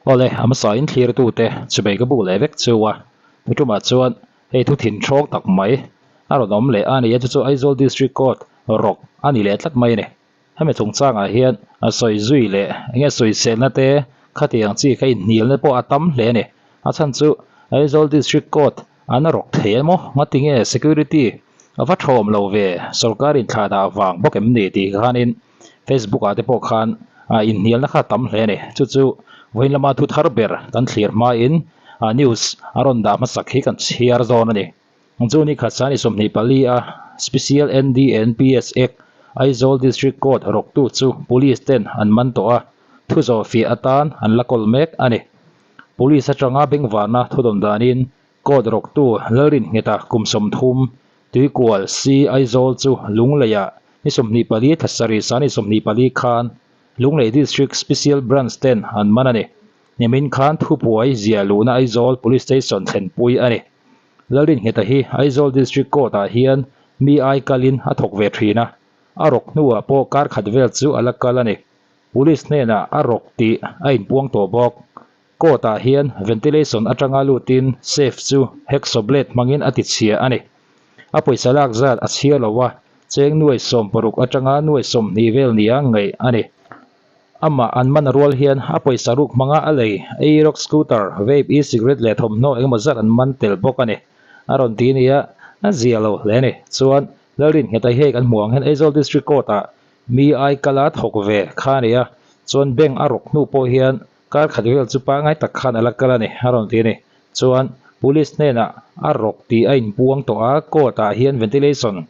Awle, a hmasain thlirtute chubei ka buk leh vek chu a. Thu tumah chuan hei thu thin hrawk tak mai a rawn awm leh a ni a, chu chu Aizawl District Court rawk a ni leh tlat mai a ni. Hemi chungchangah hian a sawi zui leh enge sawiselna te khatiang chi kha inhnialna pawh a tam hle a ni. A chhan chu Aizawl District Court an rawk thei emaw ngatinge security a va thawm lo ve sorkar inthlahdah vang bawk em ni tih khanin Facebook ah te pawh khan inhnialna kha a tam hle a ni. Chu chu vawiin lama thu thar ber kan thlir hmain news a rawn dah hmasak hi kan chhiar zawn a ni. Chu ni khat sani 24 a Special NDNPS Act Aizawl District Court rawktu chu Police ten an man tawh a, thu zawhfiah atan an la kawl mek a ni. Police atanga bengvarna thudawn danin Court rawktu Lalrinngeta kum 30, Tuikual C Aizawl chu Lungleiah ni 24 thla sarih sani 24 khan Lunglei District Special Branch ten an man a ni. Nimin khan thupuai ziah luhna Aizawl Police Station thlenpui a ni. Lalrinngeta hi Aizawl District Court ah hian mi ai kalin a thawk ve thin a, a rawk hnuah pawh kar khat vel chu a la kal a ni. Police hnenah a rawk tih a inpuang tawh bawk. Court ah hian ventilation atanga lutin safe chu hacksaw blade hmangin a ti chhia a ni. A pawisa lak zat a chhia lo a, cheng nuai 60 atanga nuai 20 vel nia ngaih a ni. Amah an man rual hian a pawisa ruk hmanga a lei e-rock scooter, vape, e-cigarette leh thawmhnaw engemaw zat an man tel bawk a ni. A rawn ti nia, a zia lo hle a ni. Chuan, Lalrinnghet ai hei kan hmuh ang hian Aizawl District Court ah mi ai kala thawk ve kha a ni a, chuan bank a rawk hnu pawh hian kar khat vel chu pangngai tak khan a la kal a ni, a rawn ti a ni. Chuan, Police hnenah a rawk tih a inpuang tawh a, court ah hian ventilation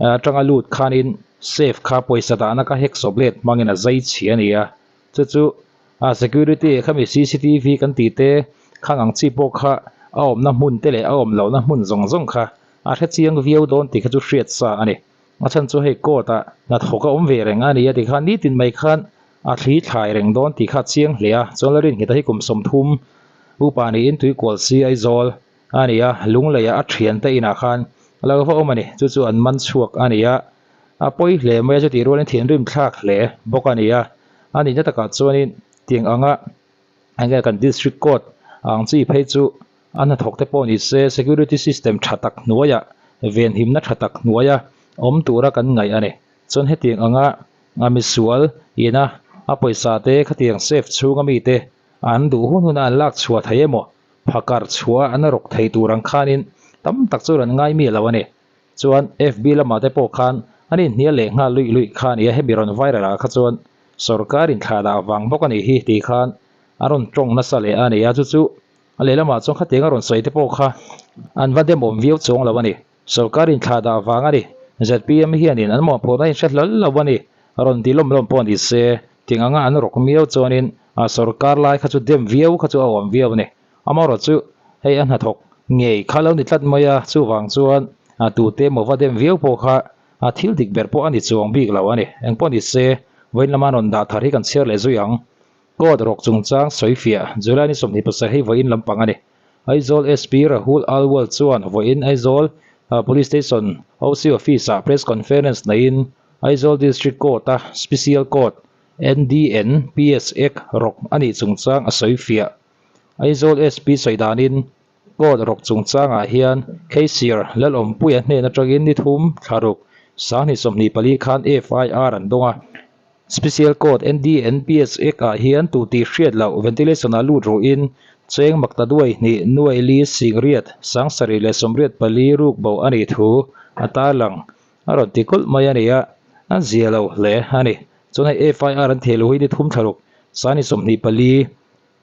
atanga lut khanin safe kha pawisa dahna kha hacksaw blade hmangin a zai chhi a ni a, chu chu a security khami cctv kan tih te khang ang chi pawh kha a awmna hmun te leh a awm lohna hmun zawng zawng kha a hre chiang viau dawn tih kha chu hriat sa a ni. A chhan chu hei court ah hnathawk a awm ve reng a ni a ti khan nitin mai khan a thli thlai reng dawn tih kha a chiang hle a, chuan Lalrinnghet-a hi kum 30 upa niin Tuikual si Aizawl a ni a, Lungleiah a thiante inah khan a lo va awm a ni. Chu chu an man chhuak a ni a, a pawi hle mai a, chutih rualin thinrim thlak hle bawk a ni a. A nihna takah chuanin tiang anga enge kan District Court ang chi phei chu a hnathawk te pawh ni se security system tha tak hnuaiah venhimna tha tak hnuaia awm tura kan ngaih a ni. Chuan hetiang anga a misual ina a pawisa te khatiang safe chhunga mite an duh hun huna an lak chhuah thei emaw phakar chhuah an rawk thei tur ang khanin tam tak chu rawn ngai mi lo a ni. Chuan FB lamah te pawh khan an inhnial leh nghal luih luih kha a ni a, hemi rawn viral ah kha chuan sorkar inthlah dah vang bawk a nih hi tih khan a rawn tawng nasa leh a ni a, chu chu a lehlamah chuan khatiang a rawn sawi te pawh kha an va demawm viau chuang lo a ni. Sorkar inthlah dah vang a ni. Zpm hianin an mawhphurhna in hre hlawl lo a ni. Rawn ti lawm lawm pawh ni se, ting anga an rawk miau chuanin a sorkar lai kha chu dem viau kha chu a awm viau a ni. Amaherawh chu hei a hnathawk ngei kha lo ni tlat mai a, chuvang chuan a tute emaw va dem viau pawh kha a thil dik ber pawh a ni chuang bik lo a ni. Engpawh ni se, vawiin lama rawn dah thar hi kan chhiar leh zui ang. Court rawk chungchang sawifiah July ni 27 hei vawiin lampang a ni. Aizawl SP Rahul Alwal chuan vawiin Aizawl Police Station OC Office-ah Press Conference neiin Aizawl District Court-a Special Court NDNPS Act rawk a nih chungchang a sawifiah. Aizawl SP sawi danin Court rawk chungchangah hian Cashier Lalawmpuia hnen atangin ni thum thla ruk 2024 khan FIR an dawng a. Special Court NDNPS Act ah hian tu tih hriat loh ventilation ah lut ruhin cheng makta duai hnih nuai li sing riat 784 ruk bo a nih thu a tarlang a rawn ti kulh mai a ni a, a zia lo hle a ni. Chuan hei FIR an theh luh hi ni thum thla ruk 24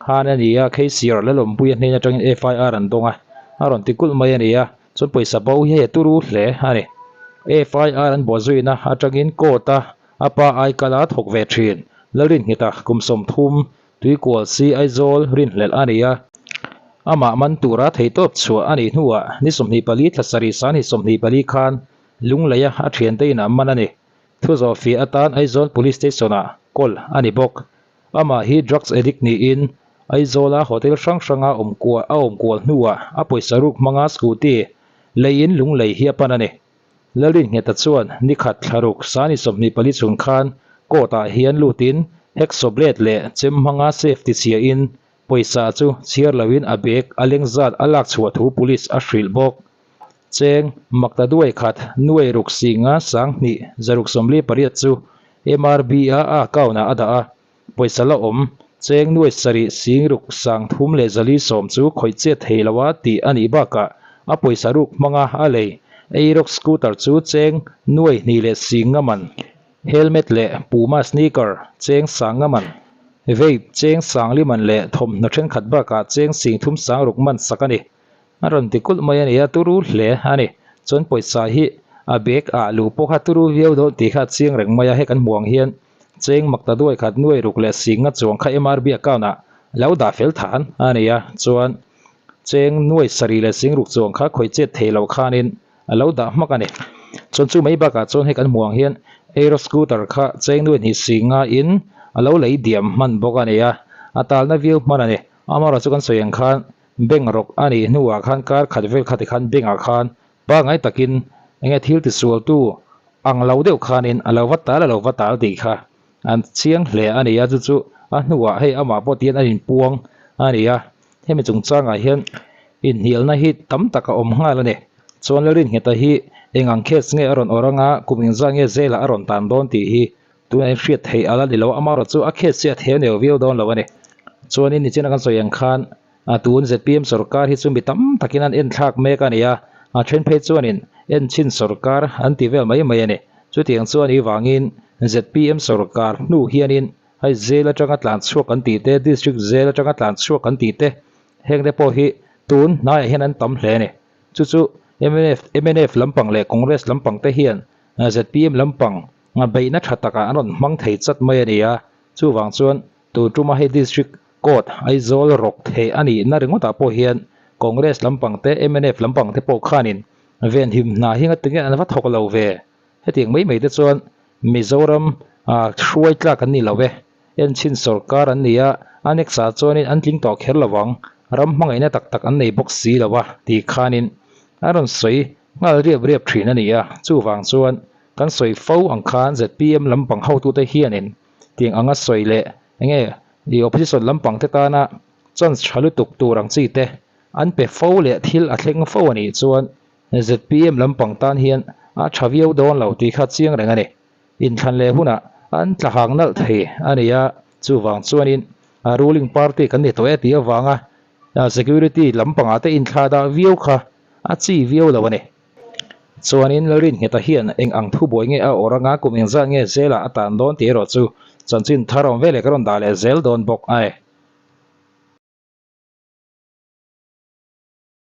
khan a ni a, KCR Lalawmpuia hnen atangin FIR an dawng a, a rawn ti kulh mai a ni a, chuan pawisa bo hi hei a turu hle a ni. FIR an buazuina atangin court a A pa aikal a thawk ve thin. Lalrinnghet-a kum 30, Tuikual si Aizawl rinhlelh a ni a. Amah man tura theihtawp chhuah a nih hnuah ni 24 thla sarih sangni 24 khan Lungleia a thiante inah man a ni. Thu zawhfiah atan Aizawl Police Station-ah kawl a ni bawk. Amah hi drugs addict niin Aizawla hotel hrang hranga awm kual a awm kual hnuah a pawisa ruk hmanga scooty leiin Lunglei hi a pan a ni. Lalrinnghet-a chuan ni khat thla ruk sani 24 chung khan court ah hian lutin hacksaw blade leh chem hmanga safe ti chhiahin Pawisa chu chhiar loin a bag a leng zat a lak chhuah thu police a hrilh bawk. Cheng makta duai khat nuai ruk singa 2000 648 chu MRB a a account ah a dah a. Pawisa la awm cheng nuai sarih sing ruk 3410 chu khawih chet thei lo a tih a nih bakah a pawisa ruk hmanga a lei Aerox scooter chu cheng nuai hnih leh sing nga man, helmet leh Puma sneaker cheng sang nga man, vape cheng sang li man leh thawmhnaw thenkhat bakah cheng sing thum sang ruk man sak a ni. A rawn ti kulh mai a ni a, turu hle a ni. Chuan pawisa hi a bag ah luh pawh kha turu viau dawn tih kha a chiang reng mai a, hei kan hmuh ang hian cheng makta duai khat nuai ruk leh singa chuang kha MRB account ah lo dah fel than a ni a, chuan cheng nuai sarih leh sing ruk chuang kha khawih chet thei loh khanin a lo dah hmak a ni. Chuan chu mai bakah chuan hei kan hmuh ang hian Aero scooter kha cheng nuai hnih singa in a lo lei diam hman bawk a ni a, a talna viau hman a ni. Amaherawhchu kan sawi ang khan Bank rawk a nih hnuah khan kar khat vel kha tikhan bank ah khan pangngai takin enge thil tisualtu ang lo deuh khanin a lo va tal a lo va tal tih kha an chiang hle a ni a, chu chu a hnuah hei amah pawh tihian a inpuang a ni a, hemi chungchangah hian inhnialna hi tam tak a awm nghal a ni. Chuan Lalringheta hi eng ang case nge a rawn awrh anga kum engzah nge zelah a rawn tan dawn tih hi Tunah hian hriat theih a la ni lo a, amaherawh chu a case hi a theu neu viau dawn lo a ni. Chuanin nichina kan sawi ang khan tun zpm sorkar hi chu mi tam takin an enthlak mek a ni a, a then phei chuanin enchhin sorkar an ti vel mai mai a ni. Chutiang chuan i vangin zpm sorkar hnu hianin hei jail atanga tlan chhuak an tih te, district jail atanga tlan chhuak an tih te, hengte pawh hi tun hnaiah hian an tam hle a ni. Chu chu mnf mnf lampang leh Congress lampang te hian zpm lampang beihna tha takah an rawn hmang thei chat mai a ni a, chuvang chuan tun tuma hei District Court Aizawl rawk theih a nihna ringawtah pawh hian Congress lampang te mnf lampang te pawh khanin venhim hna hi ngatinge an va thawk lo ve? Hetiang mai mai te chuan Mizoram hruai tlak an ni lo e. Enchhin sorkar an ni a, annex ah chuanin an tling tawh kher lo ang, ram hmangaihna tak tak an nei bawk si lo a tih khanin a rawn sawi nghal riap riap thin a ni a, chuvang chuan kan sawi fo ang khan zpm lampang hotute hianin tiang anga sawi leh enge i opposition lampang te tana chance tha lutuk tur ang chi te an pe fo leh thil a thleng fo a nih chuan zpm lampang tan hian a tha viau dawn lo tih kha chiang reng a ni. Inthlan leh hunah an tla hang nalh thei a ni a, chuvang chuanin ruling party kan ni tawh e tih avanga security lampangah te inthla dah viau kha a chi viau lo a ni. Chuanin Lalringheta hian eng ang thubuai nge a awrh anga kum engzat nge zelah a tan dawn tih erawh chu chanchin thar awm veleh ka rawn dah leh zel dawn bawk a ni.